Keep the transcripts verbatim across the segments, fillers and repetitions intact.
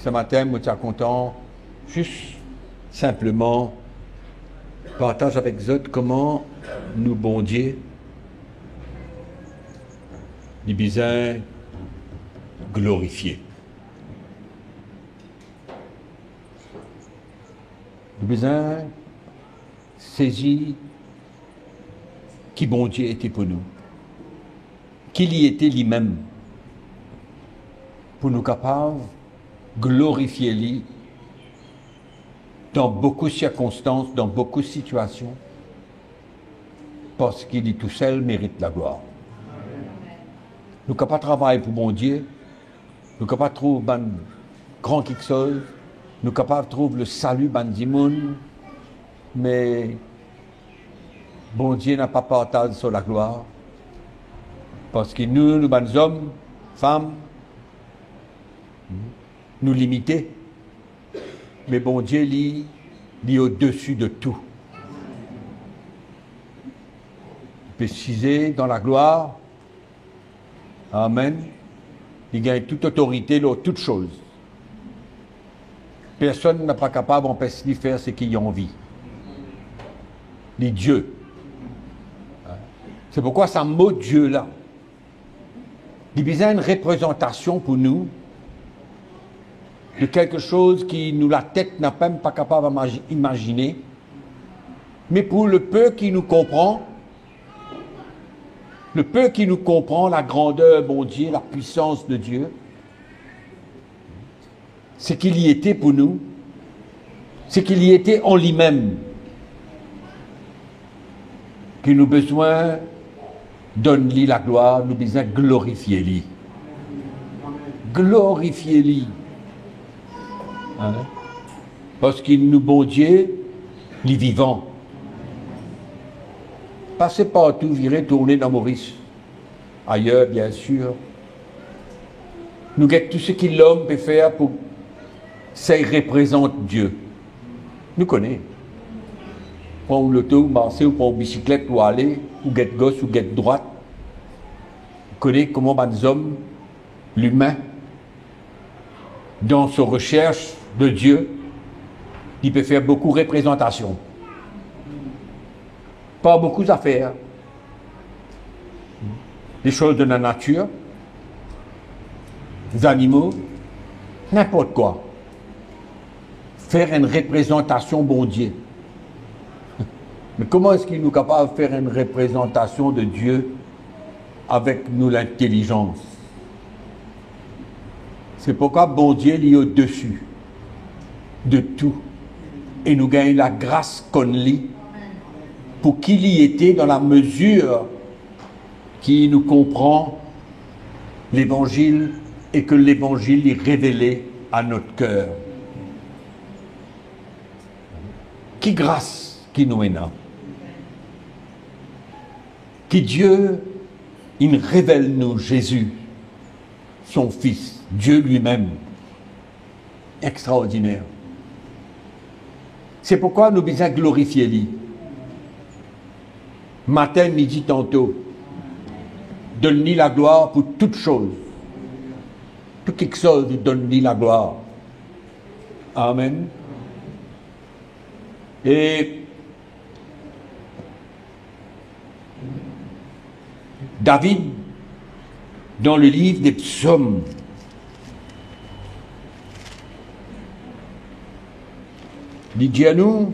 Sematin, mo ti a kontan zis sinpleman partaz avek zot kouma nou Bondie, li bizin glorifie. Nou bizin sezi ki Bondie ete pou nou, ki li ete limem, pou nou kapav glorifie li dan boukou sirkonstans, dan boukou sitiasion, parski li tousel merit laglwar. Nou kapav travay pou Bondie, nou kapav trouv bann gran kiksoz, nou kapav trouv lesali bann dimoun, me Bondie napa partaz so laglwar, parski nou, nou bann zom, fam, nou limite, me Bondie, li, li odesi de tou. Li pe size dan laglwar. Amen. Li gagn tout otorite lor tout soz. Personn napa kapav anpes li fer seki li anvi. Li Die. Se pourkwa sa mo Die la, li bizin enn reprezantasion pou nou de kelke soz ki nou latet napa mem pa kapav imaz-, imazine, me pou le pe ki nou konpran, le pe ki nou konpran lagrander Bondie, lapwisans de Die, seki li ete pou nou, seki li ete an limem, ki nou bizin donn li laglwar, nou bizin glorifie li. Glorifie li. Amen. Parski nou Bondie, li vivan. Pase partou, vire tourne dan Moris, ayer, biensir. Nou get tou seki lom pe fer pou sey reprezant Die. Nou kone. Pran ou loto, ou marse, ou pran ou bisiklet, ou ale, ou get gos, ou get drwat. Ou kone kouma bann zom, limin, dan so resers de Die, li pe fer boukou reprezantasion par boukou zafer, lesoz de lanatir, zanimo, ninport kwa. Fer enn reprezantasion Bondie. Me kouma eski nou kapav fer enn reprezantasion de Die avek nou lintelizans? Se pourkwa Bondie li odesi de tou, e nou gagn lagras konn li pou ki li ete, dan lamezir ki nou konpran Levanzil e ke Levanzil li revele a not ker. Ki gras ki nou ena! Ki Die inn revel nou Zezi, son Fis, Die limem. Extraordiner. Se pourkwa nou bizin glorifie li. Matin, midi, tanto, donn li laglwar pou tou soz. Tou kiksoz, donn li laglwar. Amen. E David, dan le liv de Psom, li dir nou,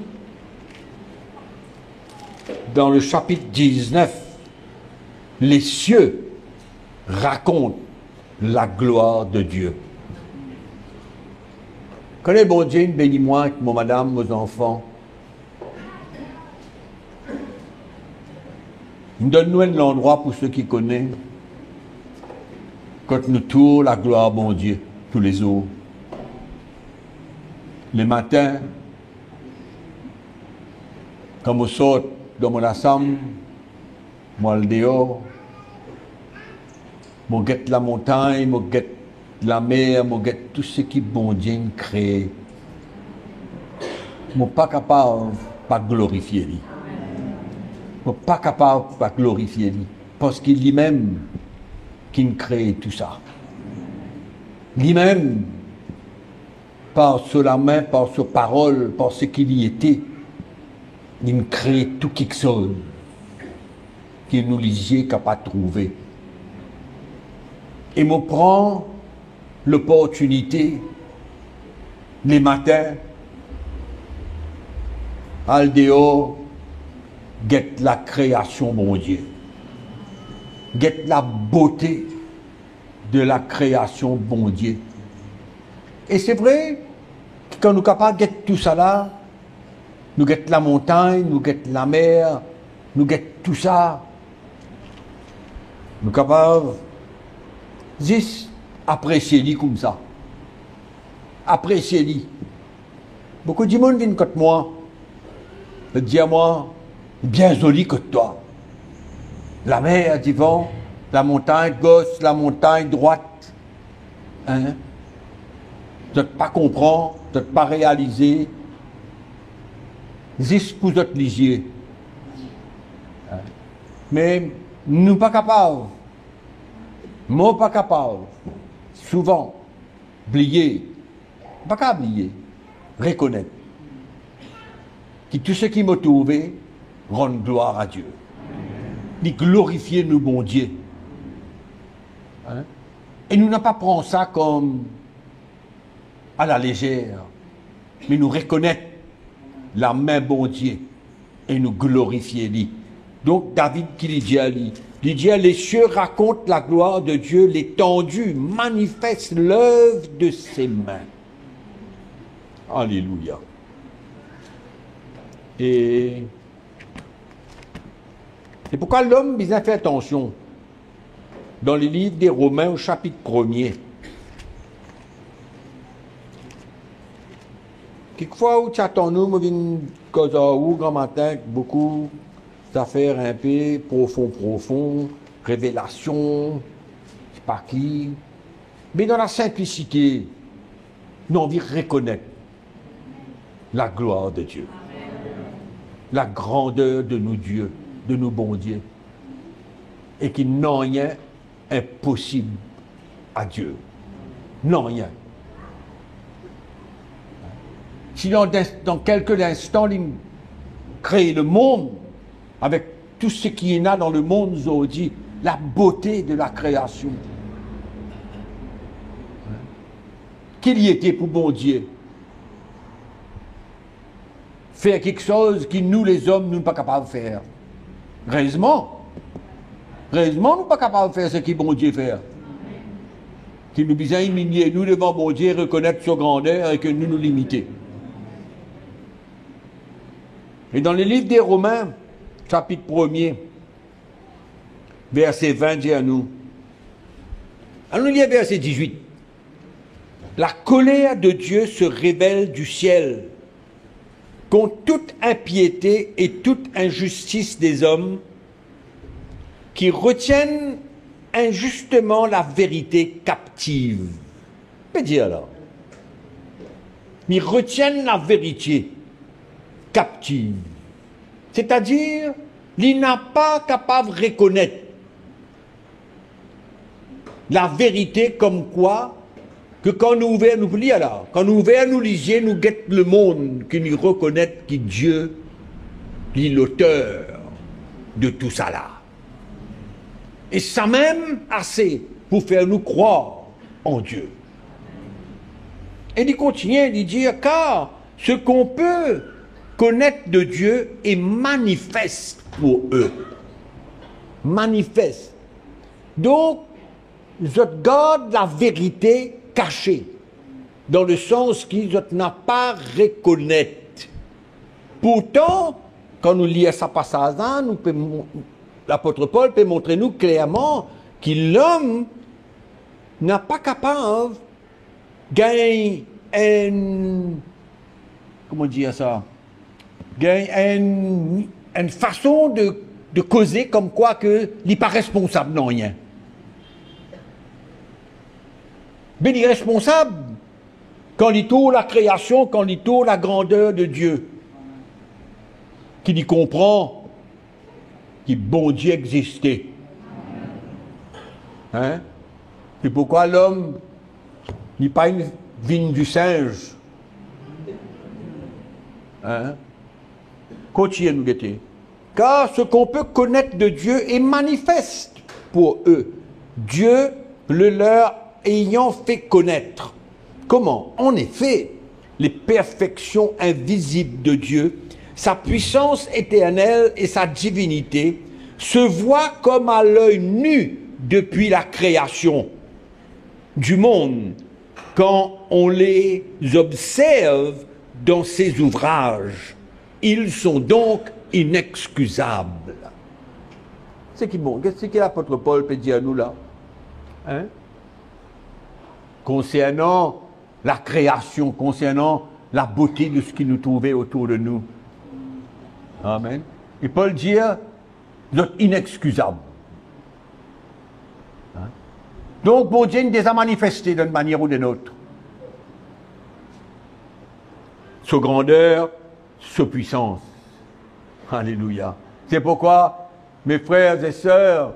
dan le sapit diznef, "Les cieux racontent la gloire de Dieu." Kan Bondie inn beni mwa ek mo madam, mo zanfan, inn donn nou enn landrwa pou seki kone, kot nou tour laglwar Bondie toulezour. Lematin, kan mo sort dan mo lasam, mo al deor, mo get lamontagn, mo get lamer, mo get tou seki Bondie inn kree. Mo pa kapav pa glorifie li. Mo pa kapav pa glorifie li, parski limem ki'nn kree tou sa. Limem Par so lame, par so parol, par seki li ete, linn kree tou kiksoz ki nou lizie kapav trouve. E mo pran loportinite lematin, al deor, get lakreasion Bondie, get labote de lakreasion Bondie. E se vre ki kan nou kapav get tousala, nou get lamontagn, nou get lamer, nou get tousa, nou kapav zis apresie li koumsa. Apresie li. Boukou dimoun vinn kot mwa, zot dir mwa, "Bien zoli kot twa. Lamer divan, lamontagn gos, lamontagn drwat." Hein? Zot pa konpran, zot pa realize, zis pou zot lizie. Hein? Me nou pa kapav, mo pa kapav, souvan, bliye, pa kapav bliye, rekonet ki tou seki mo trouve rann glwar a Die. Li glorifie nou Bondie. Hein? E nou napa pran sa kom a la lezer, me nou rekonet lame Bondie e nou glorifie li. Donk, David ki li dir li? Li dir, "Les cieux racontent la gloire de Dieu, l'étendue manifeste l'œuvre de ses mains." Alelouya. E se poukwa lom bizin fer atansion. Dan le liv de Romin, o sapit premie, kikfwa ou ti atann nou, mo vinn koz ar ou gramatin, boukou zafer inpe profon, profon, revelasion, sipa ki. Me dan lasinplisite, nou anvi rekonet laglwar de Die, lagrander de nou Die, de nou Bondie, e ki nanye inposib a Die. Nanye. Si dan, dan kelke linstan, li kree lemond, avek tou seki ena dan lemond zordi, labote de lakreasion, ki li ete pou Bondie fer kiksoz ki nou lezom nou pa kapav fer? Rezman, rezman nou pa kapav fer seki Bondie fer. Ki nou bizin imilie nou devan Bondie, rekonet so grander e ki nou, nou limite. E dan le liv de Romin, sapit premie, verse vin dir nou, anou lir verse dizwit. La colère de Dieu se révèle du ciel contre toute impiété et toute injustice des hommes qui retiennent injustement la vérité captive. Pe dir la, li retenn laverite kaptiv. Setadir, li napa kapav rekonet laverite, komkwa ke kan nou ouver, nou pou lir la, kan nou ouver nou lizie, nou get lemond, ke nou rekonet ki Die, li loter de tousala. E samem ase pou fer nou krwar an Die. E li kontigne, li dir, car ce qu'on peut connaître de Dieu est manifeste pour eux. Manifeste. Donk, zot gard laverite kase, dan lesans ki zot napa rekonet. Pourtan, kan nou lir sa pasaz la, nou pe mo-, lapot Pol pe montre nou klerman ki lom napa kapav gagn enn, kouma dir sa, gagn enn, enn fason de, de koze komkwa ke li pa responsab nanye. Me li responsab kan li trouv lakreasion, kan li trouv lagrander de Die, ki li konpran ki Bondie existe. Hein? Se poukwa lom, li pa vinn di sinz, Hein? Kontign nou gete. Car ce qu'on peut connaître de Dieu est manifeste pour eux, Dieu le leur ayant fait connaître. Comment? En effet, les perfections invisibles de Dieu, sa puissance éternelle et sa divinité, se voient comme à l'œil nu depuis la création du monde, quand on les observe dans ses ouvrages. Ils sont donc inexcusables. Seki bon, seki lapot Pol pe dir nou la? Hein? Konsernan lakreasion, konsernan labote de seki nou trouve otour de nou. Amen. E Pol dir, zot inexkizab. Hein? Donk, Bondie inn deza manifeste dan enn manier ou dan enn lot so grander, so pwisans. Alelouya. Se pourkwa, mes frères et sœurs,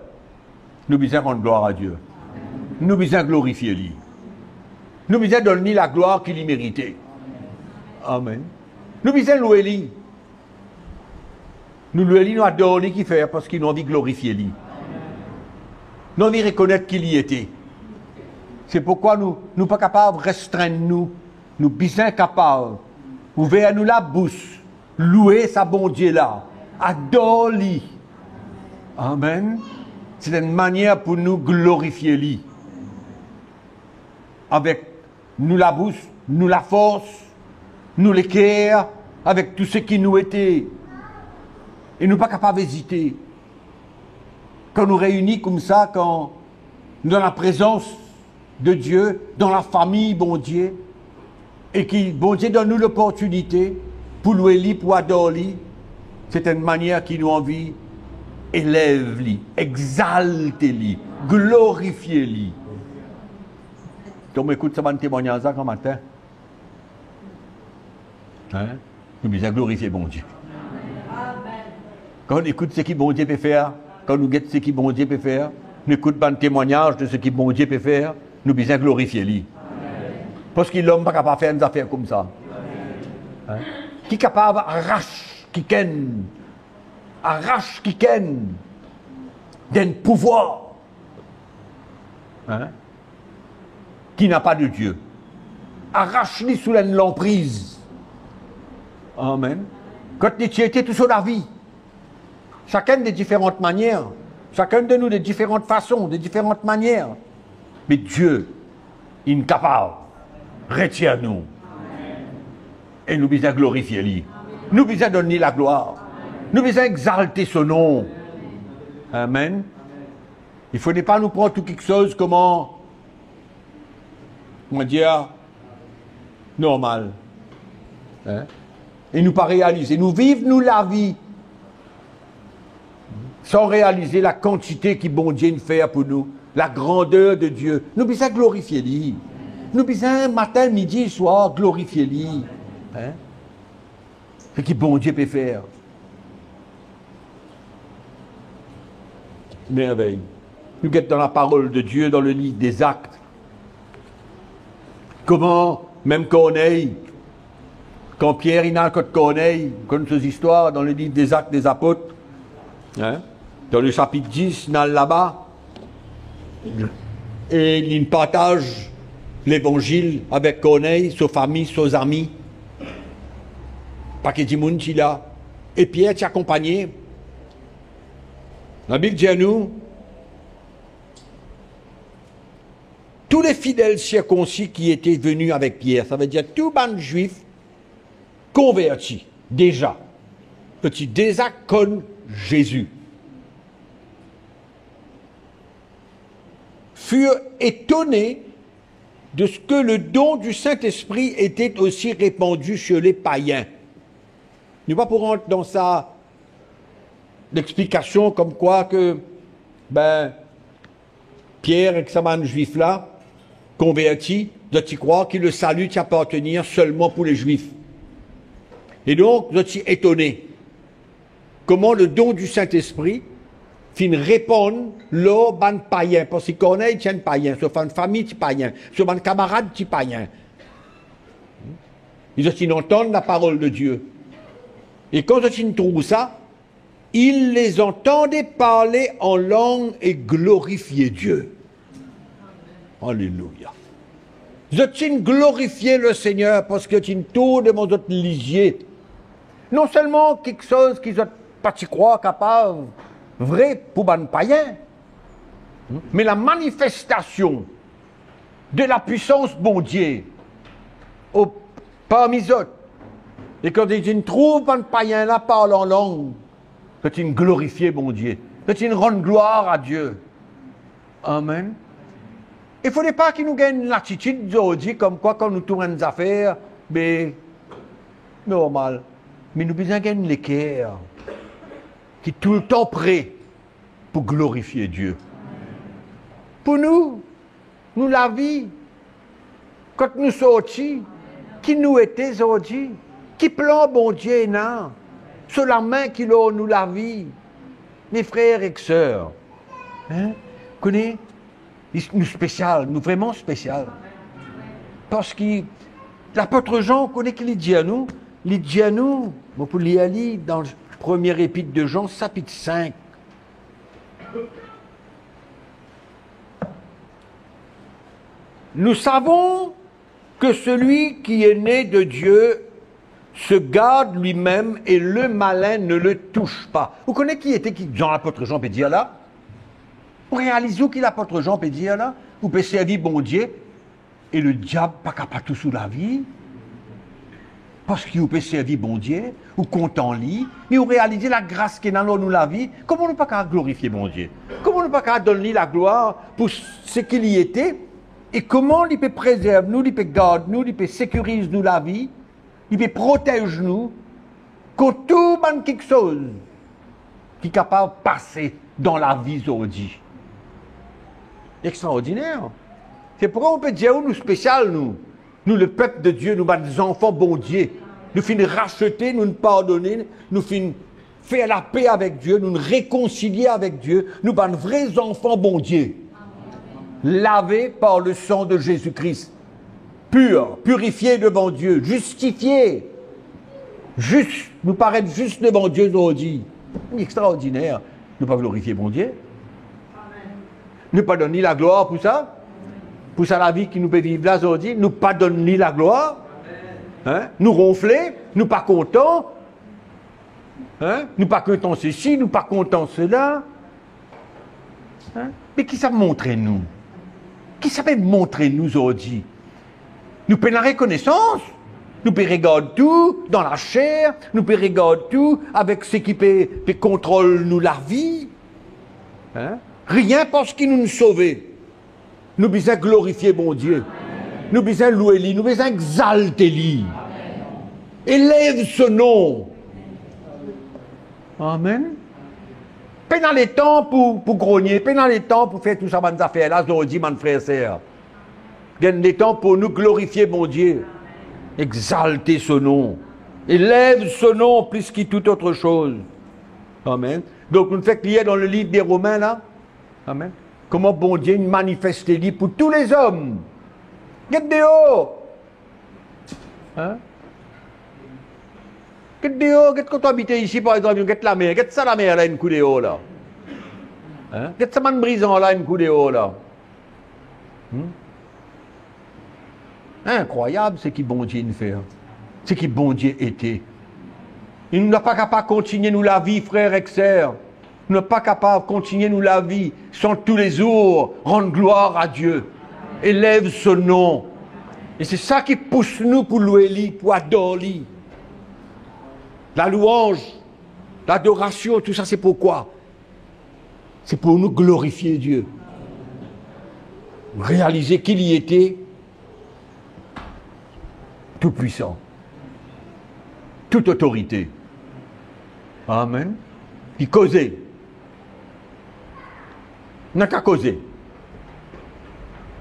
nou bizin rann glwar a Die. Nou bizin glorifie li. Nou bizin donn li laglwar ki li merite. Amen. Nou bizin lwe li. Nou lwe li, nou ador li, kifer? Parski nou anvi glorifie li. Nou anvi rekonet ki li ete. Se pourkwa nou, nou pa kapav restrenn nou. Nou bizin kapav ouver nou labous, lwe sa Bondie la, ador li. Amen. Se enn manier pou nou glorifie li. Avek nou labous, nou lafors, nou leker, avek tou seki nou ete. E nou pa kapav ezite. Kan nou reini koumsa, kan nou dan laprezans de Die, dan lafami Bondie, e ki Bondie donn nou loportinite pou lwe li, pou ador li, se enn manier ki nou anvi elev li, exalte li, glorifie li. Kan mo ekout sa bann temwagnaz la gramatin, hein? Nou bizin glorifie Bondie. Kan nou ekout seki Bondie pe fer, kan nou get seki Bondie pe fer, nou ekout bann temwagnaz de seki Bondie pe fer, nou bizin glorifie li. Parski lom pa kapav fer enn zafer koumsa. Hein? Ki kapav aras kikenn, aras kikenn dan enn pouvwar, hein, qui n'a pas de Dieu. Aras li sou enn lanpriz. Amen. Kot li ti ete tou so lavi. Sakenn de diferan manier. Sakenn de nou de diferan fason, de diferan manier. Me Die, li kapav retir nou. E nou bizin glorifie li. Nou bizin donn li laglwar. Nou bizin exalte so nom. Amen. Il faut ne pas nou pran tou kiksoz kouma, kouma dir, normal. Hein? E nou pa realize, nou viv nou lavi san realize lakantite ki Bondie inn fer pou nou, lagrander de Die. Nou bizin glorifie li. Nou bizin matin, midi, swar glorifie li. Hein? Seki Bondie pe fer. Mervey. Nou get dan laparol de Die, dan le liv Dezakt, kouma mem Korney, kan Pier inn al kot Korney, konn so zistwar dan le liv Dezakt dezapot, hein, dan le sapit dis, inn al laba, e li partaz levanzil avek Korney, so fami, so zami. Pake dimoun ti la. E Pier ti akonpagne. Labib dir nou, tous les fidèles circoncis qui étaient venus avec Pierre, savedir tou bann Zwif konverti deza, zot ti deza konn Zezi, furent étonnés de ce que le don du Saint-Esprit était aussi répandu sur les païens. Nou pa pou rant dan sa lexplikasion komkwa ke, ben, Pier ek sa bann Zwif la, konverti, zot ti krwar ki le salut ti apartenir selman pou le Zwif. E donk, zot ti etone kouma le don du Saint-Esprit finn repann lor bann payin, parski Korney ti enn payin, so bann fami ti payin, so bann kamarad ti payin. Zot inn antann laparol de Die. E kan zot finn trouv sa, ils les entendaient parler en langue et glorifier Dieu. Alelouya. Zot finn glorifie Lesegner parski zot finn trouv devan zot lizie non selman kiksoz ki zot pa ti krwar kapav vre pou bann payin, me lamanifestasion de lapwisans Bondie o, parmi zot. E kan zot finn trouv bann payin la parl an lang, zot finn glorifie Bondie, zot finn rann glwar a Die. Amen. E fode pa ki nou gagn latitid zordi, komkwa kan nou trouv enn zafer, be, normal. Me nou bizin gagn leker ki toultan pre pou glorifie Die. Pou nou, nou lavi, kot nou sorti, ki nou ete zordi, ki plan Bondie ena, so lame ki lor nou lavi. Me frer ek ser, hein, kone, nou spesial, nou vreman spesial. Parski lapot Zan, kone ki li dir nou? Li dir nou, mo pou lir li dan premie epit de Zan, sapit sink. Nous savons que celui qui est né de Dieu se garde lui-même et le malin ne le touche pas. Ou kone ki ete ki Zan, lapot Zan pe dir la? Ou realize ou ki lapot Zan pe dir la? Ou pe servi Bondie, e lediab pa kapav tous ou lavi, parski ou pe servi Bondie, ou kontan li, me ou realize lagras ki ena lor nou lavi, kouma nou pa kapav glorifie Bondie? Kouma nou pa kapav donn li laglwar pou seki li ete? E kouma li pe prezerv nou, li pe gard nou, li pe sekiriz nou lavi, li pe protez nou kont tou bann kiksoz ki kapav pase dan lavi zordi. Extraordiner. Se poukwa nou pe dir ou nou spesial, nou. Nou lepep de Die, nou bann zanfan Bondie. Nou finn rasete, nou pardone, nou finn fer lape avek Die, nou rekonsilie avek Die, nou bann vre zanfan Bondie. Lave par le sang de Jésus-Christ. Pir, pirifie devan Die, zistifie. Zis, nou paret zis devan Die zordi. Extraordiner. Nou pa glorifie Bondie? Nou pa donn li laglwar pou sa? Pou sa lavi ki nou pe viv la zordi, nou pa donn li laglwar? Hein? Nou ronfle, nou pa kontan. Hein? Nou pa kontan sesi, nou pa kontan sela. Hein? Me ki sa montre nou? Ki sa pe montre nou zordi? Nou pena rekonesans. Nou pe regard tou dan laser, nou pe regard tou avek seki pe, pe kontrol nou lavi. Hein? Rien parski nou sove. Nou bizin glorifie Bondie. Nou bizin lwe li, nou bizin exalte li. Elev so nom. Amen. Pena letan pou, pou grogne, pena letan pou fer tou sa bann zafer la zordi, bann frer, ser. Gagn letan pou nou glorifie Bondie, exalte so nom, elev so nom plis ki tou otre soz. Amen. Donk, nou fek lir dan leliv de Romin la. Amen. Kouma Bondie inn manifeste li pou tou lezom. Get deor. Hein? Get deor, get kot to abite isi, par exanp, get lamer, get sa lamer la inn kou deor la. Hein? Get sa bann brizan la inn kou deor la. Hmm? Inkrwayab seki Bondie inn fer, seki Bondie ete. E nou pa kapav kontigne nou lavi, frer ek ser. Nou pa kapav kontigne nou lavi san toulezour rann glwar a Die, elev so nom. E se sa ki pous nou pou lwe li, pou ador li. Lalouanz, ladorasion, tou sa, se poukwa? Se pou nou glorifie Die. Realize ki li ete, Toupwisan, tout otorite. Amen. Li koze. Napa koze.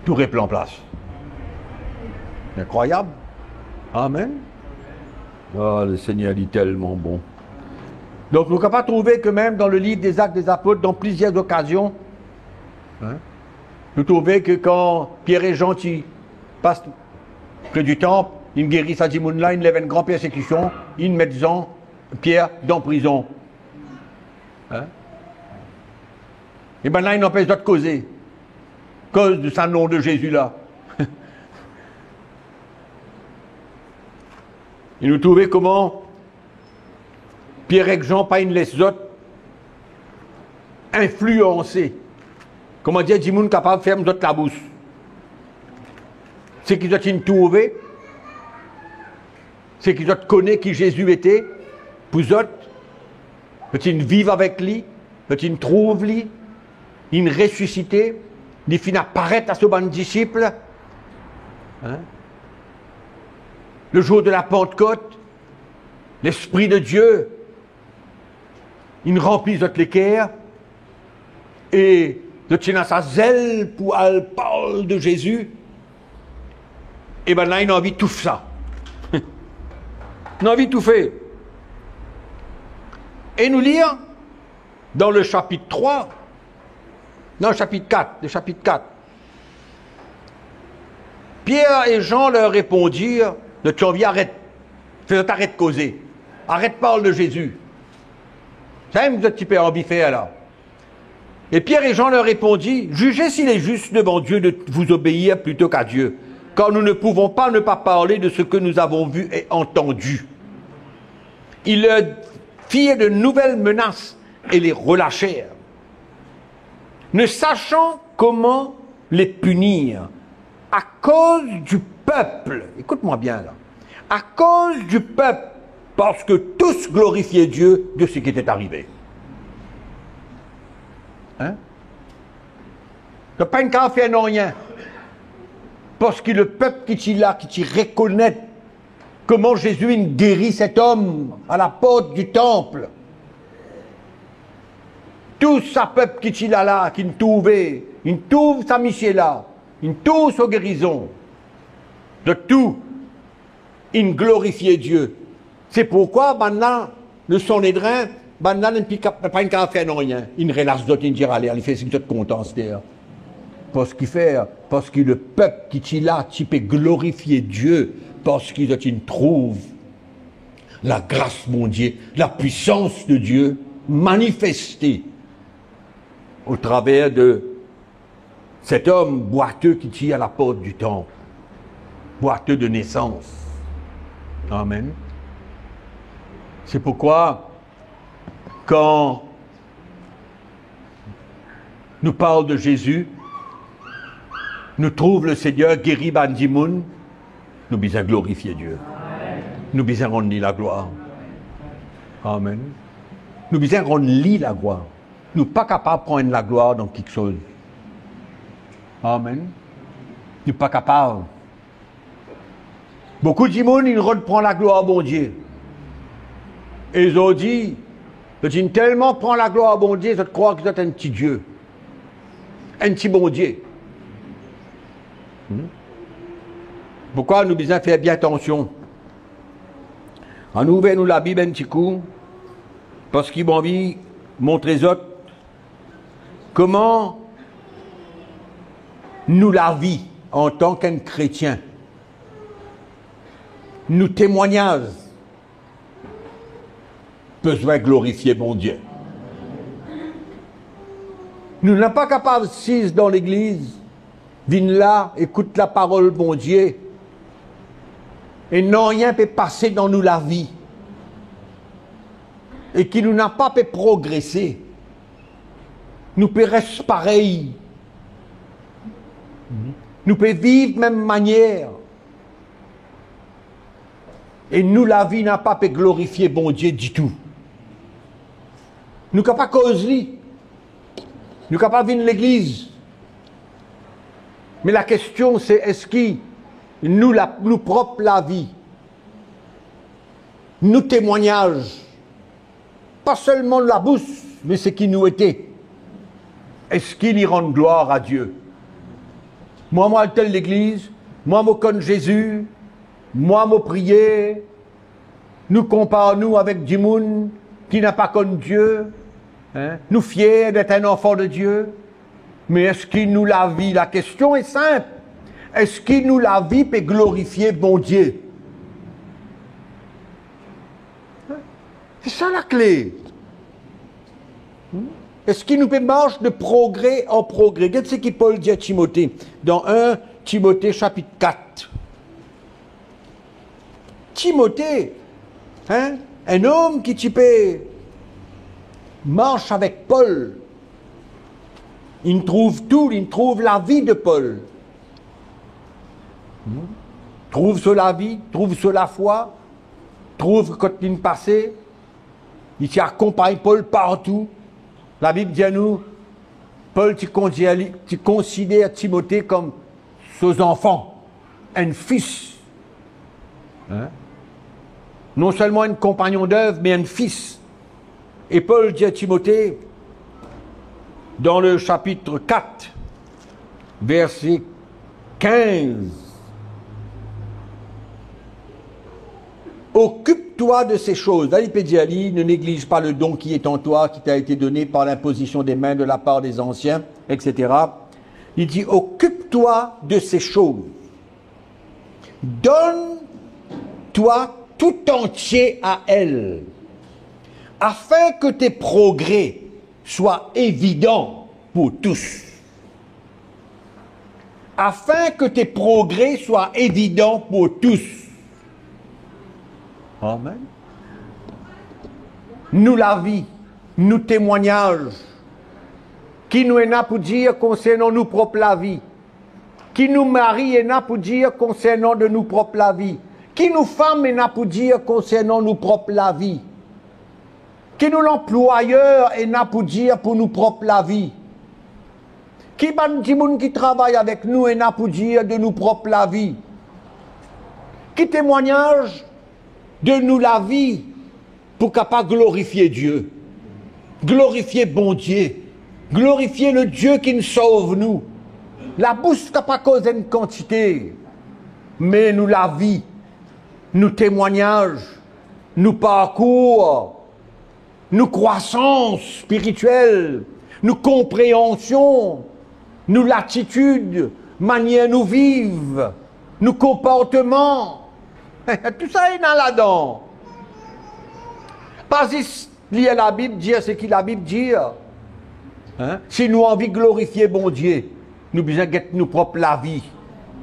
Tou rep an plas. Inkrwayab. Amen. Ah, Lesegner, li telman bon. Donk, nou kapav trouve ke mem dan leliv Dezak dezapot, dan plizier okazion, hein, nou trouve ke kan Pier e Zan ti pas pre di tanp, inn geri sa dimoun la, inn lev enn gran persekision, inn met Zan Pier dan prizon. Hein? E bannla inn anpes zot koze, koz de sa nom de Zezi la. E nou trouve kouma Pier ek Zan pa inn les zot inflianse. Kouma dir, dimoun kapav ferm zot labous. Seki zot inn trouve, seki zot kone ki Zezi ete pou zot, zot inn viv avek li, zot inn trouv li, linn resisite, li finn aparet a so bann disip. Hein? Le jour de la Pentecôte, Lespri de Die inn ranpli zot leker e zot ti ena sa zel pou al parl de Zezi. E bannla inn anvi touf sa. Inn anvi toufe. E nou lir dan le sapit trwa, non, sapit kat, le sapit kat. Pierre et Jean leur répondirent, zot ti anvi aret, fer zot aret koze, aret parl de Zezi. Samem zot ti pe anvi fer la. Et Pierre et Jean leur répondit, jugez s'il est juste devant Dieu de vous obéir plutôt qu'à Dieu, car nous ne pouvons pas ne pas parler de ce que nous avons vu et entendu. Ils leur firent de nouvelles menaces et les relâchèrent, ne sachant comment les punir, à cause du peuple. Écoute-moi bien là. À cause du peuple, parce que tous glorifiaient Dieu de ce qui était arrivé. Hein? Zot pa inn kapav fer nanye. Parski lepep ki ti la, ki ti rekonet kouma Zezi inn geri set om a laport di tanp. Tou sa pep ki ti la la, ki inn trouve, inn trouv sa misie la, inn trouv so gerizon, zot tou inn glorifie Die. Se pourkwa bannla, le Sanedrin, bannla, inn pi kap-, pa inn kapav fer nanye. Inn relas zot, inn dir, ale, ale fer seki zot kontan aster. Parski fer, parski lepep ki ti la ti pe glorifie Die, parski zot inn trouv lagras Bondie, lapwisans de Die manifeste otraver de set om bwate ki ti a laport di tanp, bwate de nesans. Amen. Se pourkwa, kan nou parl de Zezi, nou trouv Lesegner geri bann dimoun, nou bizin glorifie Die. Nou bizin rann li laglwar. Amen. Nou bizin rann li laglwar. Nou pa kapav pran enn laglwar dan kiksoz. Amen. Nou pa kapav. Boukou dimoun inn rod pran laglwar Bondie. E zordi, zot inn telman pran laglwar Bondie, zot krwar ki zot enn ti die. Enn ti Bondie. Hmm? Pourkwa nou bizin fer bien atansion? Annou ouver nou Labib enn ti kou, parski mo anvi montre zot kouma nou lavi antan ki enn kretien, nou temwagnaz bizin glorifie Bondie. Nou napa kapav asiz dan legliz, vinn la, ekout laparol Bondie, e nanye pe pase dan nou lavi, e ki nou napa pe progrese. Nou pe res parey. Nou pe viv mem manier. E nou lavi napa pe glorifie Bondie ditou. Nou kapav koz li. Nou kapav vinn legliz. Me lakestion se, eski nou la, nou prop lavi, nou temwagnaz, pa selman labous, me seki nou ete, eski li rann glwar a Die? Mwa, mo al tel legliz, mwa, mo konn Zezi, mwa, mo priye. Nou konpar nou avek dimoun ki napa konn Die, hein? Nou fier d'être un enfant de Dieu. Me eski nou lavi, lakestion e sinp, eski nou lavi pe glorifie Bondie? Se sa lakle. Hmm? Eski nou pe mars de progre an progre? Get seki Pol dir Timote dan enn Timote sapit kat. Timote, hein, enn om ki ti pe mars avek Pol, li trouv tou, li trouv lavi de Pol. Hmm? Trouv so lavi, trouv so lafwa, trouv kot linn pase, li ti akonpagn Pol partou. Labib dir nou, Pol ti konsider li, ti konsider Timote kom so zanfan, enn fis. Hein? Non selman enn konpagnon dev, me enn fis. E Pol dir Timote, dan le sapit kat, verse kinz, "Occupe-toi de ces choses." La, li pe dir li, "Ne néglige pas le don qui est en toi, qui t'a été donné par l'imposition des mains de la part des anciens, et cetera." Li dir, "Occupe-toi de ces choses. Donne-toi tout entier à elles, afin que tes progrès soient évidents pour tous." Afin que tes progrès soient évidents pour tous. Amen. Nou lavi, nou temwagnaz, ki nou ena pou dir konsernan nou prop lavi, ki nou mari ena pou dir konsernan de nou prop lavi, ki nou fam ena pou dir konsernan nou prop lavi, ki nou lanplwayer ena pou dir pou nou prop lavi, ki bann dimoun ki travay avek nou ena pou dir de nou prop lavi, ki temwagnaz de nou lavi pou kapav glorifie Die, glorifie Bondie, glorifie le Die ki'nn sov nou. Labous kapav koz enn kantite, me nou lavi, nou temwagnaz, nou parkour, nou krwasans spiritiel, nou konpreansion, nou latitid, manier nou viv, nou konportman, tou sa ena ladan. Pa zis lir Labib, dir seki Labib dir. Hein? Si nou anvi glorifie Bondie, nou bizin get nou prop lavi.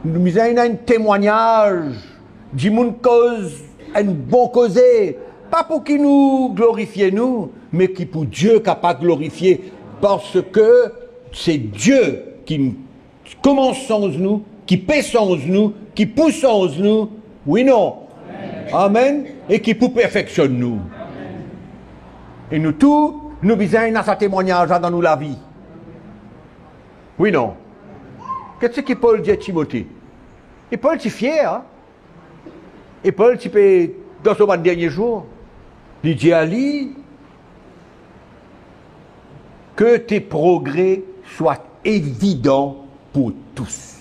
Nou bizin ena enn temwagnaz, dimoun koz enn bon koze, pa pou ki nou glorifie nou, me ki pou Die kapav glorifie, parski se Die ki koumans sanz nou, ki pe sanz nou, ki pou sanz nou, wi non? Amen. E ki pou perfeksionn nou. E nou tou, nou bizin ena sa temwagnaz la dan nou lavi. Wi non? Get seki Pol dir Timote. E Pol ti fier, hein? E Pol ti pe, dan so bann dernie zour, li dir li, "Que tes progrès soient évidents pour tous."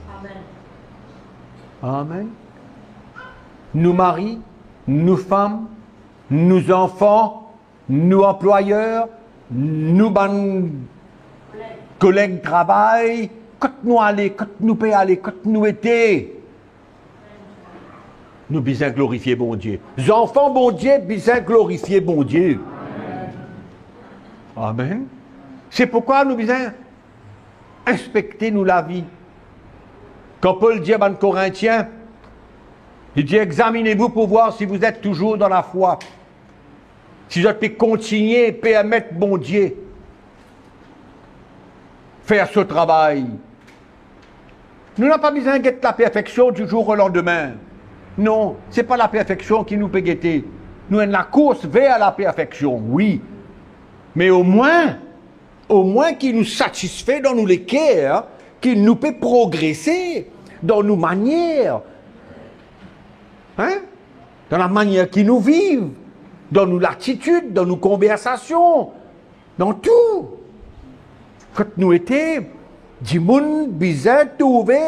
Amen. Amen. Nou mari, nou fam, nou zanfan, nou anplwayer, nou bann koleg travay, kot nou ale, kot nou pe ale, kot nou ete, nou bizin glorifie Bondie. Zanfan Bondie bizin glorifie Bondie. Amen. Se poukwa nou bizin inspekte nou lavi. Kan Pol dir bann Korintien, li dir, "Examinez-vous pour voir si vous êtes toujours dans la foi." Si zot pe kontigne permet Bondie fer so travay. Nou napa bizin get laperfeksion di zour o landime. Non, se pa laperfeksion ki nou pe gete. Nou enn lakours ver laperfeksion, wi. Me omwin, omwin ki nou satisfe dan nou leker, ki nou pe progrese dan nou manier, hein? Dan lamanier ki nou viv, dan nou latitid, dan nou konversasion, dan tou. Kot nou ete, dimoun bizin trouve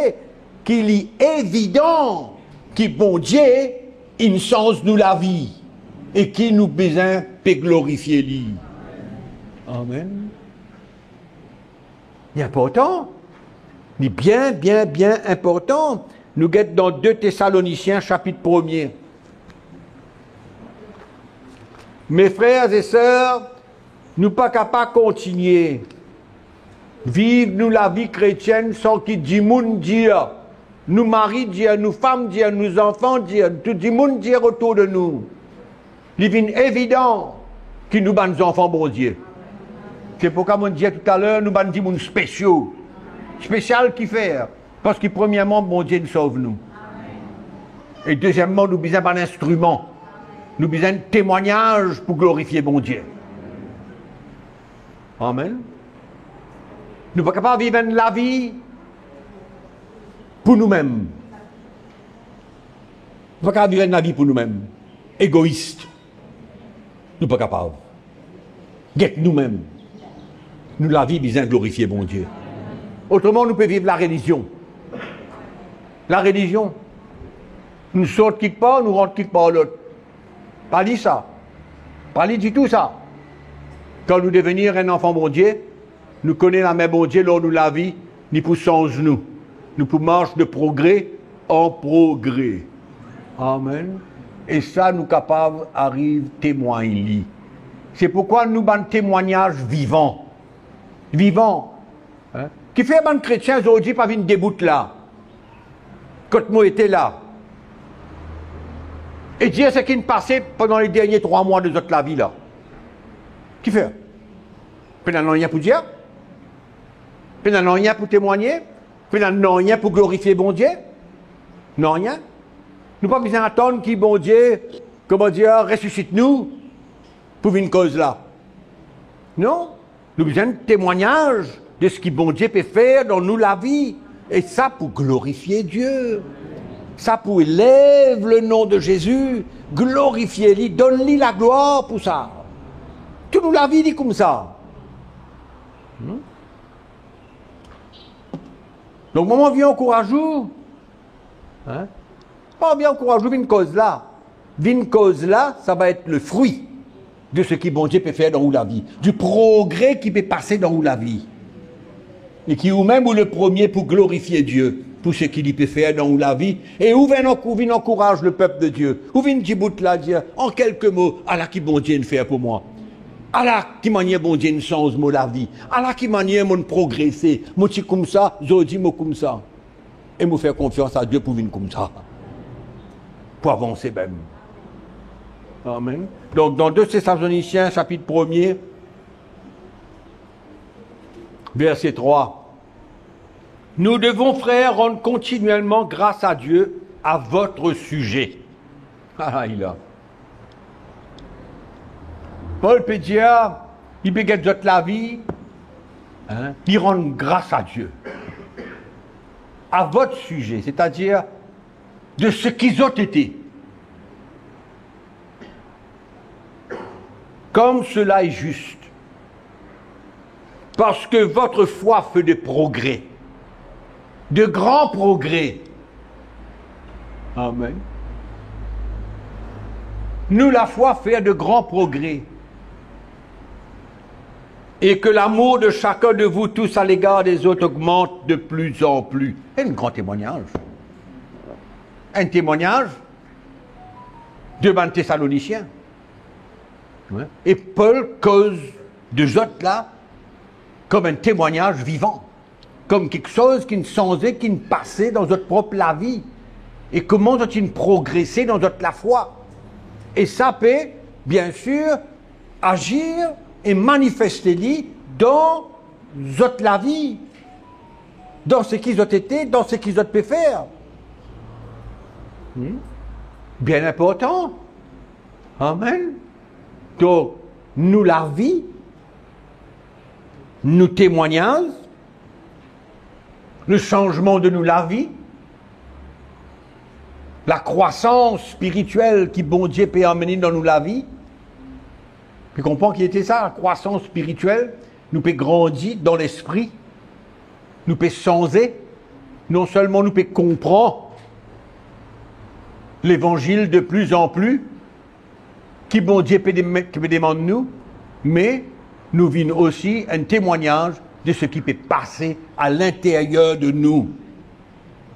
ki li evidan ki Bondie inn sanz nou lavi e ki nou bizin pe glorifie li. Amen. Li inportan. Li bien, bien, bien inportan. Nou get dan de Tesalonisien sapit premie. Mes frères et sœurs, nou pa kapav kontigne viv nou lavi kretienn san ki dimoun dir, nou mari dir, nou fam dir, nou zanfan dir, tou dimoun dir otour de nou, li vinn evidan ki nou bann zanfan Bondie. Se pourkwa mo dir toutaler, nou bann dimoun spesio. Spesial kifer? Parski premierman, Bondie inn sov nou. E deziemman, nou bizin bann instriman. Nou bizin temwagnaz pou glorifie Bondie. Amen. Nou pa kapav viv enn lavi pou noumem. Nou pa kapav viv enn lavi pou noumem. Egois. Nou pa kapav. Get noumem. Nou lavi bizin glorifie Bondie. Otreman, nou pe viv larelizion. Larelizion. Nou sort kikpar, nou rant kikpar lot. Pa li sa. Pa li ditou sa. Kan nou devenir enn zanfan Bondie, nou kone lame Bondie lor nou lavi, li pou sanz nou. Nou pou mars de progre an progre. Amen. E sa, nou kapav ariv temwagn li. Se pourkwa nou bann temwagnaz vivan. Vivan. Hein? Kifer bann kretien zordi pa vinn debout la, kot mo ete la, e dir seki inn pase pandan le dernie trwa mwa de zot lavi la? Kifer? Pena nanye pou dir? Pena nanye pou temwagne? Pena nanye pou glorifie Bondie? Nanye. Nou pa bizin atann ki Bondie, kouma dir, resisit nou pou vinn koz la. Non, nou bizin temwagnaz de seki Bondie pe fer dan nou lavi. E sa pou glorifie Die. Sa pou elev le nom de Jésus, glorifie li, donn li laglwar pou sa. Tou nou lavi li koumsa. Hmm? Donk, mo, mo anvi ankouraz ou. Hein? Mo anvi ankouraz ou, vinn koz la. Vinn koz la, sa va et le frui de seki Bondie pe fer dan ou lavi, di progre ki pe pase dan ou lavi. E ki oumem ou le premie pou glorifie Die pou seki li pe fer dan ou lavi. E ou vinn ankou-, vinn ankouraz lepep de Die. Ou vinn dibout la, dir, an kelke mo, ala ki Bondie inn fer pou mwa. Ala ki manier Bondie inn sanz mo lavi. Ala ki manier mo'nn progrese. Mo ti koumsa, zordi mo koumsa. E mo fer konfians a Die pou vinn koumsa. Pou avanse mem. Amen. Donk, dan de Tesalonisien, sapit premie, verse trwa, nous devons, frères, rendre continuellement grâce à Dieu à votre sujet. Ah, li la. Pol pe dir, li pe get zot lavi, hein, li rann gras a Die. À votre sujet, c'est-à-dire de seki zot ete. Comme cela est juste. Parce que votre foi fait des progrès. De grands progrès. Amen. Nous, la foi fait de grands progrès. Et que l'amour de chacun de vous tous à l'égard des autres augmente de plus en plus. Enn gran temwagnaz. Enn temwagnaz de bann Tesalonisien. Wi. E Pol koz de zot la kom enn temwagnaz vivan, kom kiksoz ki'nn sanze, ki'nn pase dan zot prop lavi, e kouma zot inn progrese dan zot lafwa. E sa pe, biensir, azir e manifeste li dan zot lavi, dan seki zot ete, dan seki zot pe fer. Hmm? Bien inportan. Amen. Donk, nou lavi, nou temwagnaz, le sanzman de nou lavi, lakrwasans spiritiel ki Bondie pe amenn dan nou lavi. Pe konpran ki ete sa, lakrwasans spiritiel? Nou pe grandi dan lespri, nou pe sanze, non selman nou pe konpran levanzil de pli an pli, ki Bondie pe dem-, ki pe demann nou, me nou vinn osi enn temwagnaz de seki pe pase a linteryer de nou.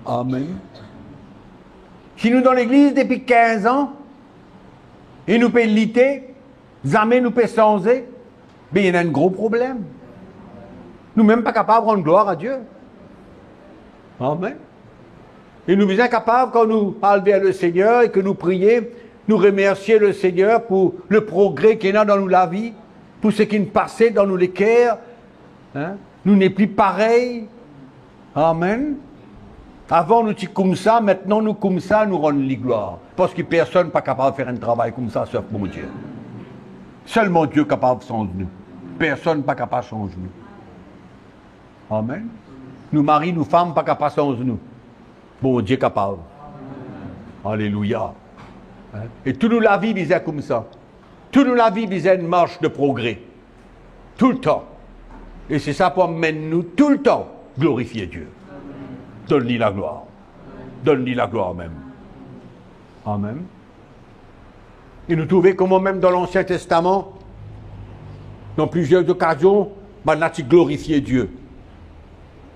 Amen. Si nou dan legliz depi kinz an e nou pe lite, zame nou pe sanze, be ena enn gro problem. Nou mem pa kapav rann glwar a Die. Amen. E nou bizin kapav, kan nou al ver Lesegner e ke nou priye, nou remersie Lesegner pou le progre ki ena dan nou lavi, pou seki inn pase dan nou leker. Hein? Nou nepli parey. Amen. Avan nou ti koumsa, aster nou koumsa, nou rann li glwar. Parski personn pa kapav fer enn travay koumsa, sof Bondie. Selman Die kapav sanz nou. Personn pa kapav sanz nou. Amen. Nou mari, nou fam pa kapav sanz nou. Bondie kapav. Alelouya. Hein? E tou nou lavi bizin koumsa. Tou nou lavi bizin enn mars de progre. Toultan. E se sa pou amenn nou toultan glorifie Die. Donn li laglwar. Donn li laglwar mem. Amen. E nou trouve kouma mem dan Lansien Testaman, dan plizier okazion, bannla ti glorifie Die.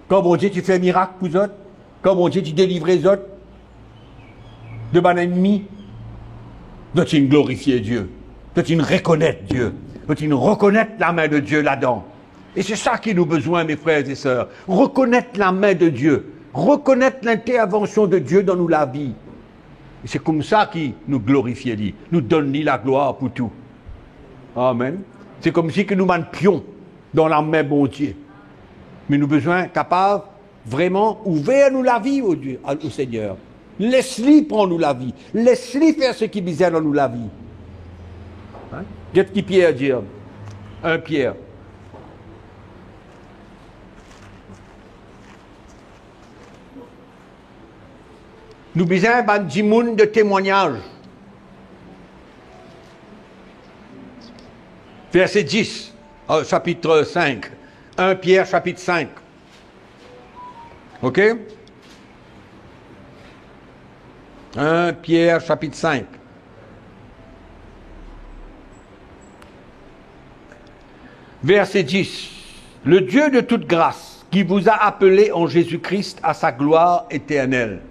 Kan Bondie ti fer mirak pou zot, kan Bondie ti delivre zot de bann ennmi, zot inn glorifie Die. Zot inn rekonet Die. Zot inn rekonet lame de Die ladan. E se sa ki nou bizin, mes frères et sœurs. Rekonet lame de Die. Rekonet lintervansion de Die dan nou lavi. E se koumsa ki nou glorifie li. Nou donn li laglwar pou tou. Amen. Se koumsi ki nou bann pion dan lame Bondie. Me nou bizin kapav vreman ouver nou lavi o Die, a, o Segner. Les li pran nou lavi. Les li fer seki bizin dan nou lavi. Hein? Get ki Pier dir. enn Pier. Nou bizin bann dimoun de temwagnaz. Verse dis, euh, sapit sink. enn Pier, sapit sink. Ok? enn Pier, sapit sink. Verse dis. Le Dieu de toute grâce, qui vous a appelés en Jésus-Christ à sa gloire éternelle,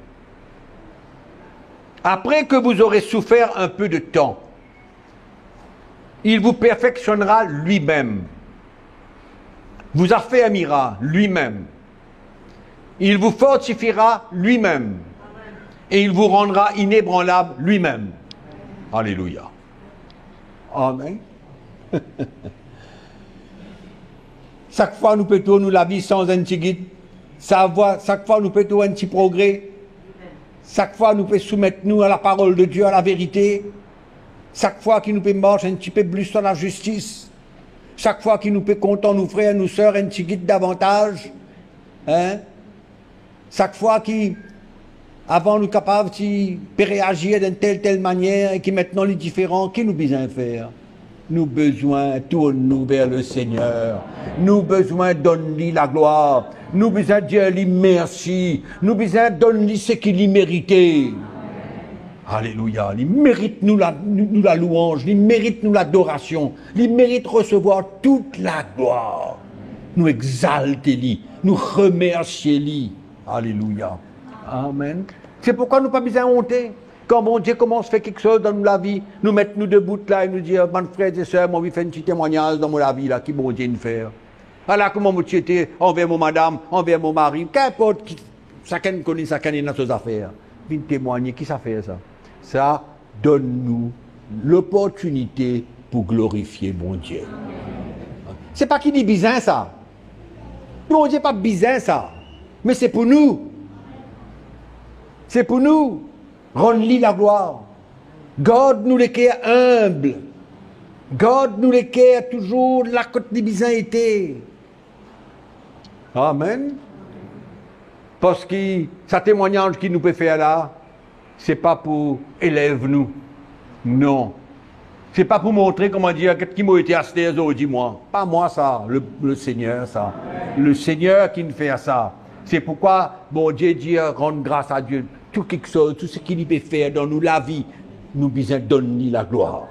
après que vous aurez souffert un peu de temps, il vous perfectionnera lui-même, vous affermira lui-même, il vous fortifiera lui-même et il vous rendra inébranlable lui-même. Alelouya. Amen. Sak fwa nou pe trouv nou lavi sanz enn tigit, sak fwa, sak fwa nou pe trouv enn ti progre, sak fwa nou pe soumet nou a laparol de Die, a laverite, sak fwa ki nou pe mars enn tipe plis dan lazistis, sak fwa ki nou pe kontan nou frer, nou ser enn tigit davantaz, hein? Sak fwa ki avan nou kapav ti pe reazir dan tel, tel manier e ki aster li diferan, ki nou bizin fer? Nou bizin tourn nou ver Lesegner. Nou bizin donn li laglwar. Nou bizin dir li mersi. Nou bizin donn li seki li merite. Alelouya. Li merit nou la, nou, nou lalouanz, li merit nou ladorasion, li merit resevwar tou laglwar. Nou exalte li, nou remersie li. Alelouya. Amen. Se pourkwa nou pa bizin onte. Kan Bondie koumans fer kiksoz dan nou lavi, nou met nou debout la e nou dir, bann frer e ser, mo anvi fer enn ti temwagnaz dan mo lavi la, ki Bondie inn fer. Ala kouma mo ti ete anver mo madam, anver mo mari, kinport ki, sakenn kone sakenn ena so zafer. Vinn temwagne, ki sa fer sa? Sa donn nou loportinite pou glorifie Bondie. Se pa ki li bizin sa. Bondie pa bizin sa. Me se pou nou. Se pou nou rann li laglwar. Gard nou leker inb. Gard nou leker touzour la kot li bizin ete. Amen. Parski sa temwagnaz ki nou pe fer la, se pa pou elev nou. Non. Se pa pou montre kouma dir, get ki mo ete aster, zordi mwa. Pa mwa sa, le, Lesegner sa. Lesegner ki'nn fer sa. Se pourkwa Bondie dir, rann gras a Die. Tou kiksoz, tou seki li pe fer dan nou lavi, nou bizin donn li laglwar.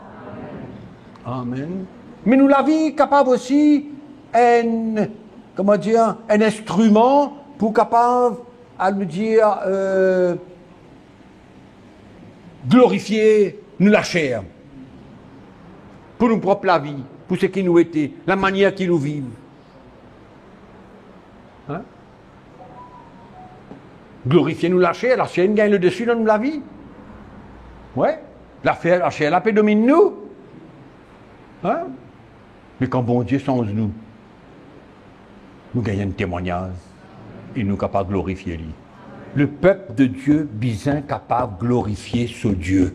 Amen. Me nou lavi kapav osi enn, kouma dir, enn instriman pou kapav, anou dir, euh, glorifie nou laser. pou nou prop lavi, pou seki nou ete, lamanier ki nou viv. Hein? Glorifie nou laser, laser inn gagn ledesi dan nou lavi. Wi, laser, laser la pe dominn nou. Hein? Me kan Bondie sanz nou, nou gagn enn temwagnaz e nou kapav glorifie li. Lepep de Die bizin kapav glorifie so Die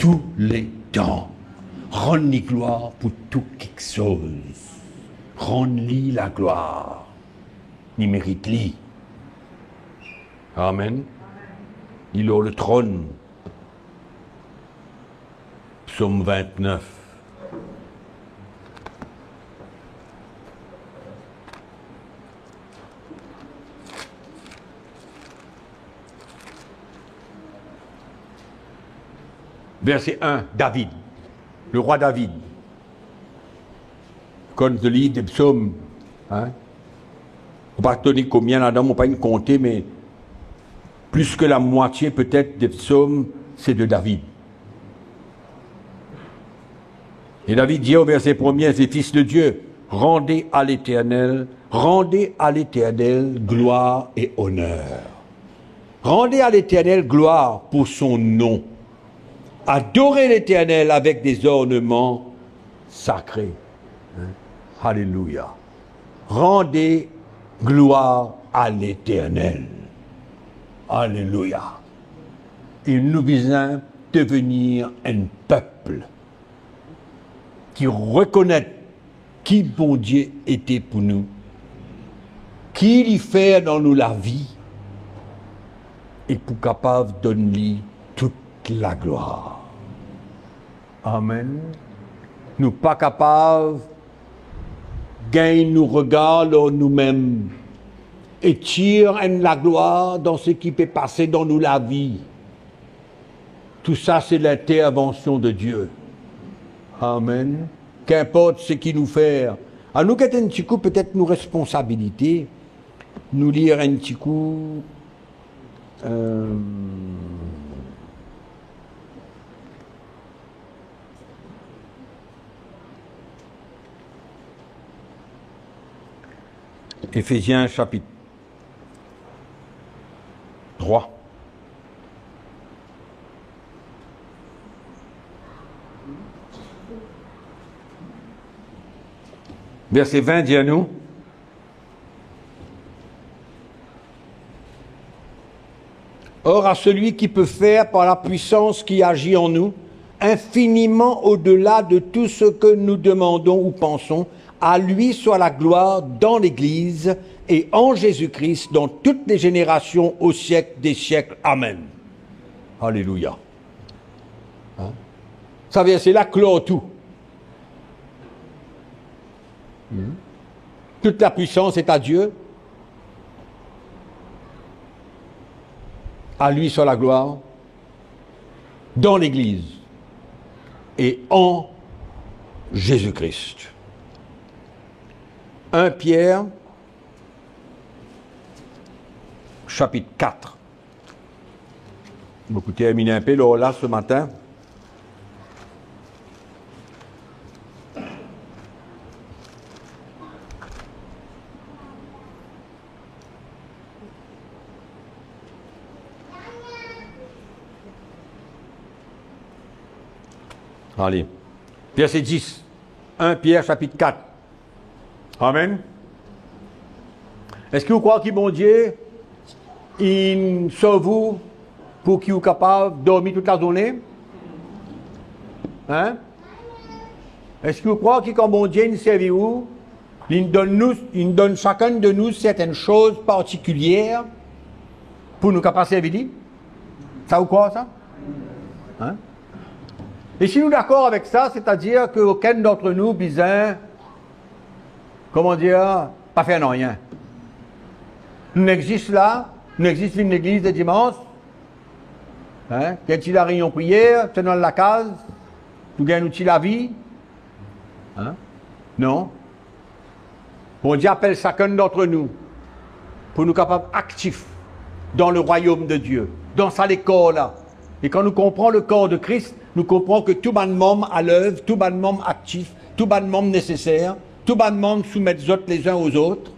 touletan. Rann li glwar pou tou kiksoz. Rann li laglwar. Li merit li. Amen. Li lor letronn. Psom vintnef. Verse enn, David, lerwa David. Kan nou lir de psom, hein? Mo pa kone konbien ladan, mo pa inn konte, me plis ki lamwatie petet de psom, se de David. E David dir o verse premie, se fis de Die, rande a Leternel, rande a Leternel glwar e oner. Rande a Leternel glwar pou son nom. Adore Leternel avek de zorneman sakre. Hein? Alelouya. Rande glwar a Leternel. Alelouya. E nou bizin devenir enn pep ki rekonet ki Bondie ete pou nou, ki li fer dan nou lavi, e pou kapav donn li tou laglwar. Amen. Nou pa kapav gagn nou regar lor noumem e tir enn laglwar dan seki pe pase dan nou lavi. Tou sa se lintervansion de Die. Amen. Kinport seki nou fer, anou get enn tikou petet nou responsabilite. Nou lir enn tikou, euh, Efezien sapit trwa. Verse vin dir nou, Or, à celui qui peut faire par la puissance qui agit en nous, infiniment au-delà de tout ce que nous demandons ou pensons, à lui soit la gloire dans l'Église et en Jésus-Christ dans toutes les générations au siècle des siècles. Amen. Alléluia. Hein? Sa verse la klor tou. Hmm. Toute la puissance est à Dieu. À lui soit la gloire dans l'Église et en Jésus-Christ. Un Pierre, chapitre quatre. Mo pou termine inpe lor la se matin. Ale. Verse dis. Un Pierre chapitre quatre. Amen. Eski ou krwar ki Bondie inn sov ou pou ki ou kapav dormi tout lazourne? Hein? Eski ou krwar ki kan Bondie inn servi ou, li inn donn nou, inn donn sakenn de nou sertenn soz partikilier pou nou kapav servi li? Sa ou krwar sa? Hein? E si nou dakor avek sa, setadir ki okenn d'antre nou bizin, koman dir, pa fer nanye. Nou exis la, nou exis vinn legliz ledimans, hein, gagn ti lareynion priyer, ti al lakaz, nou gagn nou ti lavi, hein? Non. Bondie apel sakenn d'antre nou pou nou kapav aktif dan lerwayom de Die, dan sa lekor la. E kan nou konpran lekor de Kris, Nou konpran ki tou bann manm alev, tou bann manm aktif, tou bann manm neseser, tou bann manm soumet zot lezin o zot.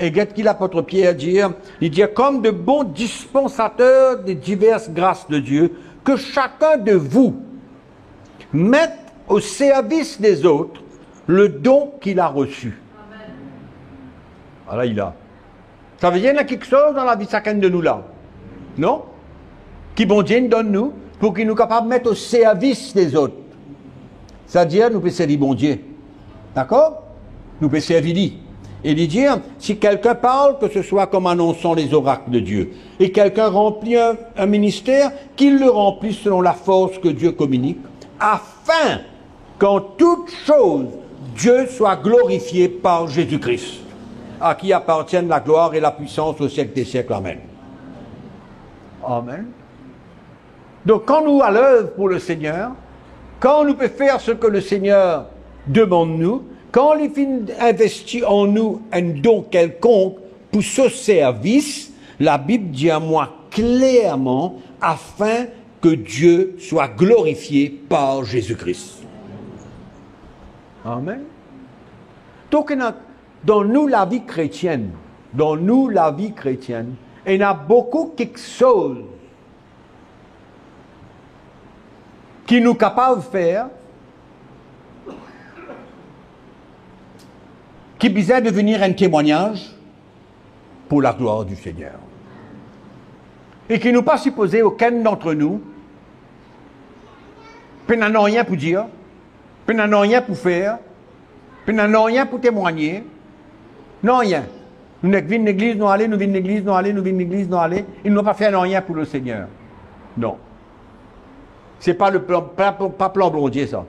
E get ki lapot Pier dir, li dir, comme de bons dispensateurs des diverses grâces de Dieu, que chacun de vous mette au service des autres le don qu'il a reçu. Ala li la. Savedir ena kiksoz dan lavi sakenn de nou la, non? Ki Bondie inn donn nou, pou ki nou kapav met o servis lezot. Savedir nou pe servi Bondie. Dakor? Nou pe servi li. E li dir, si quelqu'un parle, que ce soit comme annonçant les oracles de Dieu, et quelqu'un remplit un, un ministère, qu'il le remplisse selon la force que Dieu communique, afin qu'en toutes choses, Dieu soit glorifié par Jésus-Christ, à qui appartiennent la gloire et la puissance au siècle des siècles. Amen. Amen. Donk, kan nou alev pou Lesegner, kan nou pe fer seki Lesegner demann nou, kan li finn investi an nou enn don kelkonk pou so servis, Labib dir mwa klerman, afin que Dieu soit glorifié par Jésus-Christ. Amen. Donk, ena, dan nou lavi kretienn, dan nou lavi kretienn, ena boukou kiksoz ki nou kapav fer, ki bizin devenir enn temwagnaz pou laglwar di Segner. E ki nou pa sipoze, okenn dantre nou, pena nanye pou dir, pena nanye pou fer, pena nanye pou temwagne, nanye. Nou nek vinn legliz, nou ale, nou vinn legliz, nou ale, nou vinn legliz, nou ale, e nou pa fer nanye pou Lesegner. Non. Se pa le plan, pa, pa, pa plan Bondie sa.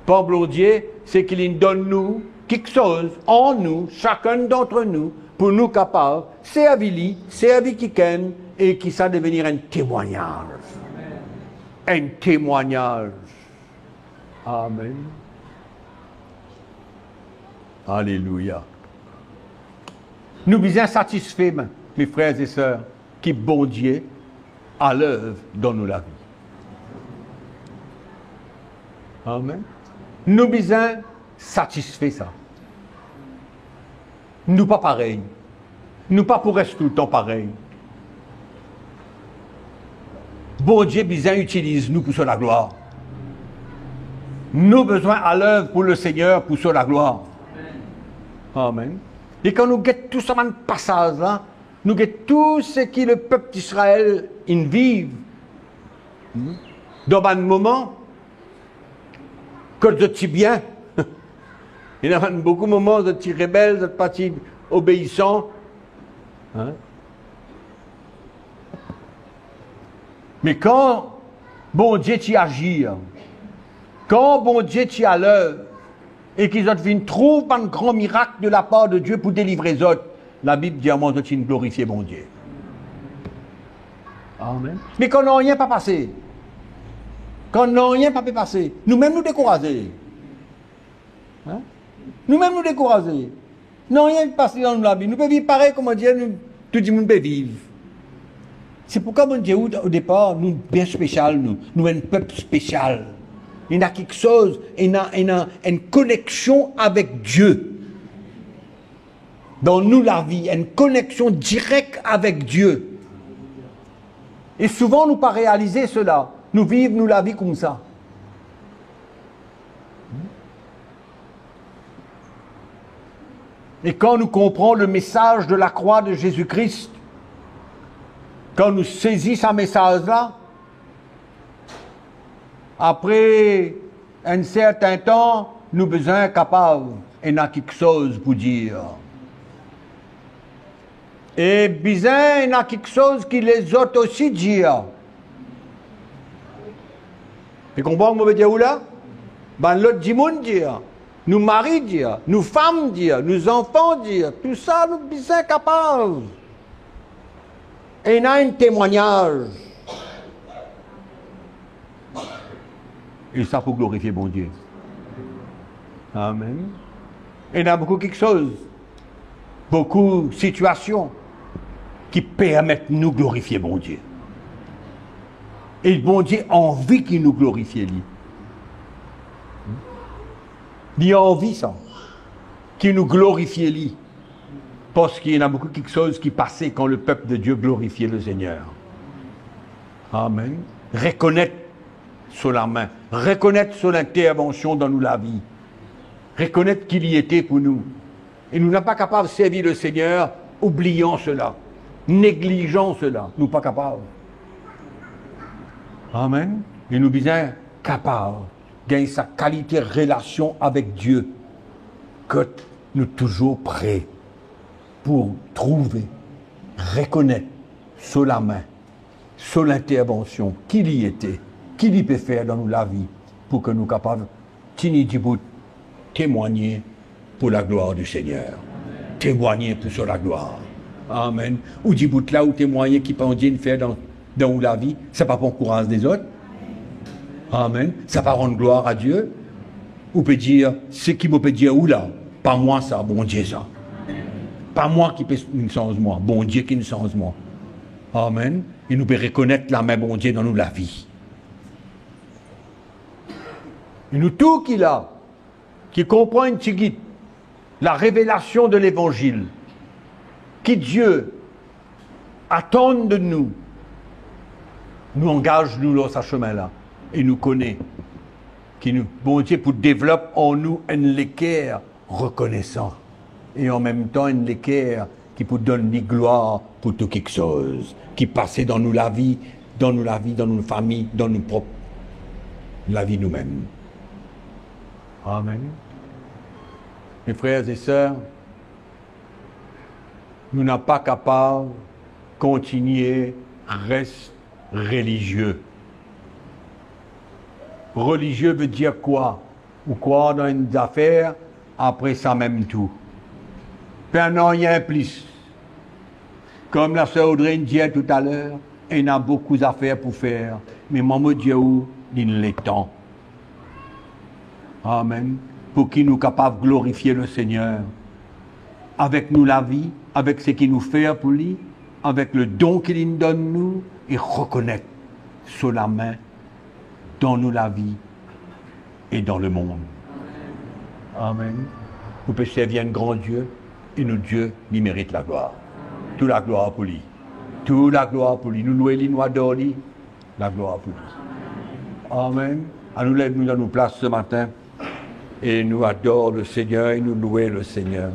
Plan Bondie, se ki li donn nou kiksoz an nou, sakenn dantre nou, pou nou kapav servi li, servi kikenn, e ki sa devenir enn temwagnaz. Enn temwagnaz. Amen. Alelouya. Nou bizin satisfe, me, me frer e ser, ki Bondie alev dan nou lavi. Amen. Nou bizin satisfe sa. Nou pa parey. Nou pa pou res toultan parey. Bondie bizin itiliz nou pou so laglwar. Nou bizin alev pou Lesegner, pou so laglwar. Amen. E kan nou get tou sa bann pasaz la, nou get tou seki lepep Izrael inn viv, hmm, dan bann moman kot zot ti bien. Ena bann boukou moman zot ti rebel, zot pa ti obeisan. Hein? Me kan Bondie ti azir, kan Bondie ti alev, e ki zot vinn trouv bann gran mirak de lapar de Die pou delivre zot, Labib dir mwa zot inn glorifie Bondie. Amen. Me kan nanye pa pase, kan nanye pa pe pase, nou mem nou dekouraze. Hein? Nou mem nou dekouraze. Nanye pase dan nou lavi. Nou pe viv parey kouma dir nou, tou dimoun pe viv. Se poukwa Bondie ou, o depar, nou bien spesial, nou, nou enn pep spesial. Ena kiksoz, ena, ena enn koneksion avek Die. Dan nou lavi, enn koneksion direk avek Die. E souvan nou pa realize sela. Nou viv nou lavi koumsa. E kan nou konpran le mesaz de lakrwa de Zezi Kri, kan nou sezi sa mesaz la, apre enn sertin tan, nou bizin kapav ena kiksoz pou dir. E bizin ena kiksoz ki lezot osi dir. Pe konpran ki mo pe dir ou la? Bann lot dimoun dir, nou mari dir, nou fam dir, nou zanfan dir, tousala nou bizin kapav ena enn temwagnaz. E sa pou glorifie Bondie. Amen. Ena boukou kiksoz, boukou sitiasion ki permet nou glorifie Bondie. E Bondie anvi ki nou glorifie li. Li anvi sa, ki nou glorifie li. Parski ena boukou kiksoz ki pase kan lepep de Die glorifie Lesegner. Amen. Rekonet so lame, rekonet so lintervansion dan nou lavi, rekonet ki li ete pou nou. E nou napa kapav servi Lesegner oublian sela, neglizan sela. Nou pa kapav. Amen. E nou bizin kapav gagn sa kalite relasion avek Die, kot nou touzour pre pou trouve, rekonet so lame, so lintervansion, ki li ete, ki li pe fer dan nou lavi, pou ki nou kapav tini dibout, temwagne pou laglwar di Segner. Temwagne pou so laglwar. Amen. Ou dibout la, ou temwagne ki Bondie inn fer dan, dan ou lavi, sa pa pou ankouraz lezot? Amen. Sa pa rann glwar a Die? Ou pe dir, seki mo pe dir ou la, pa mwa sa, Bondie sa. Pa mwa ki pe, inn sanz mwa, Bondie ki'nn sanz mwa. Amen. E nou pe rekonet lame Bondie dan nou lavi. E nou tou ki la, ki konpran enn tigit larevelasion de Levanzil, ki Die atann de nou, nou angaz nou lor sa semin la, e nou kone ki nou, Bondie pou devlop an nou enn leker rekonesan, e anmemtan enn leker ki pou donn li glwar pou tou kiksoz ki pase dan nou lavi, dan nou lavi, dan nou fami, dan nou prop lavi noumem. Amen. Mes frères et sœurs, nou napa kapav kontinie res relizie. Relizie ve dir kwa? Ou krwar dan enn zafer, apre samem tou. Pena nanye plis. Kouma laser Audrey inn dir toutaler, ena boukou zafer pou fer, me mwa mo dir ou, li'nn letan. Amen. Pou ki nou kapav glorifie Lesegner avek nou lavi, avek seki nou fer pou li, avek le don ki li'nn donn nou, e rekonet so lame dan nou lavi e dan lemond. Amen. Nou pe servi enn gran Die, e nou Die, li merit laglwar. Tou laglwar pou li. Tou laglwar pou li. Nou lwe li, nou ador li. Laglwar pou li. Amen. Anou lev nou dan nou plas se matin e nou ador Lesegner e nou lwe Lesegner.